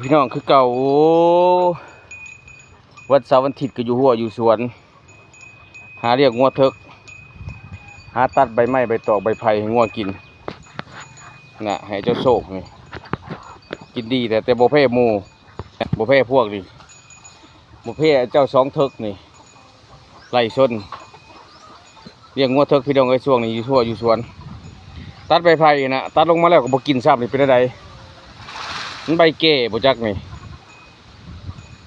ພີ່ນ້ອງຄືເກົ່າ. ໂອ້ ວັນເສົາວັນອາທິດກໍຢູ່ຮົ້ວຢູ່ສວນ ຫາລ້ຽງງົວເຖິກ ຫາຕັດໃບໄມ້ໃບຕອກໃບໄຜ່ໃຫ້ງົວກິນນະ ໃຫ້ເຈົ້າໂຊກນີ້ ກິນດີແທ້ ແຕ່ບໍ່ແພ້ໝູ່ ບໍ່ແພ້ພວກນີ້ ບໍ່ແພ້ເຈົ້າສອງເຖິກນີ້ ໄລ່ຊົນ ລ້ຽງງົວເຖິກພີ່ນ້ອງເອີຍ. ຊ່ວງນີ້ຢູ່ທົ່ວຢູ່ສວນ ຕັດໃບໄຜ່ນະ ຕັດລົງມາແລ້ວກໍບໍ່ກິນຊ້ຳ ນີ້ເປັນແນວໃດ? ມັນໃບແກ່ບໍ່ຈັກນີ້.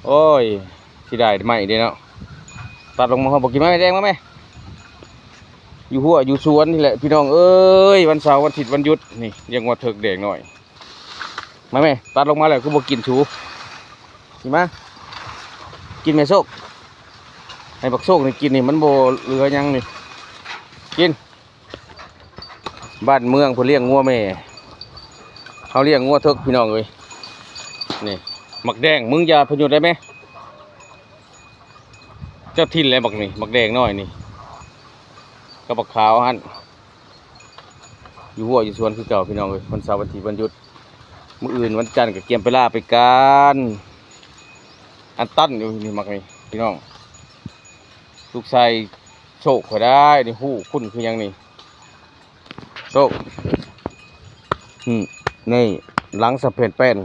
ໂອ້ຍ ເສຍດາຍໄມ້ເດ້ເນາະ ຕັດລົງມາເຮົາບໍ່ກິນ. ມາແມ່ແດງ ມາແມ່ ຢູ່ຮົ້ວຢູ່ສວນນີ້ແຫຼະພີ່ນ້ອງເອີຍ. ວັນເສົາວັນອາທິດວັນຢຸດນີ້ ລ້ຽງງົວເຖິກແດງນ້ອຍ. ມາແມ່ ຕັດລົງມາແລ້ວຄືບໍ່ກິນ? ສູ ນີ້ມາ ກິນແມ່ໂຊກ ໃຫ້ບັກໂຊກນີ້ກິນນີ້ ມັນບໍ່ເຫຼືອຫຍັງນີ້ ກິນ. ບ້ານເມືອງເພິ່ນລ້ຽງງົວແມ່ ເຮົາລ້ຽງງົວເຖິກພີ່ນ້ອງເອີຍ. ນີ້ ໝາກແດງ ມຶງຢ່າພະຍຸດໄດ້ແມ? ເຈົ້າຖິ່ນແຫຼະບັກນີ້ ໝາກແດງນ້ອຍນີ້ ກັບບັກຂາວຫັ້ນ. ຢູ່ຮົ້ວຢູ່ສວນຄືເກົ່າພີ່ນ້ອງເອີຍ. ວັນເສົາວັນອາທິດວັນຢຸດ ມື້ອື່ນວັນຈັນກໍກຽມໄປລາໄປການ. ອັນຕັນຢູ່ນີ້ໝາກນີ້ພີ່ນ້ອງ ລູກຊາຍໂຊກຂ້ອຍໄດ້ນີ້ ຮູ້ຄຸ້ນຄືຫຍັງນີ້ ໂຊກ. ອືມ ນີ້ ຫຼັງສະເພັນແປ້ນ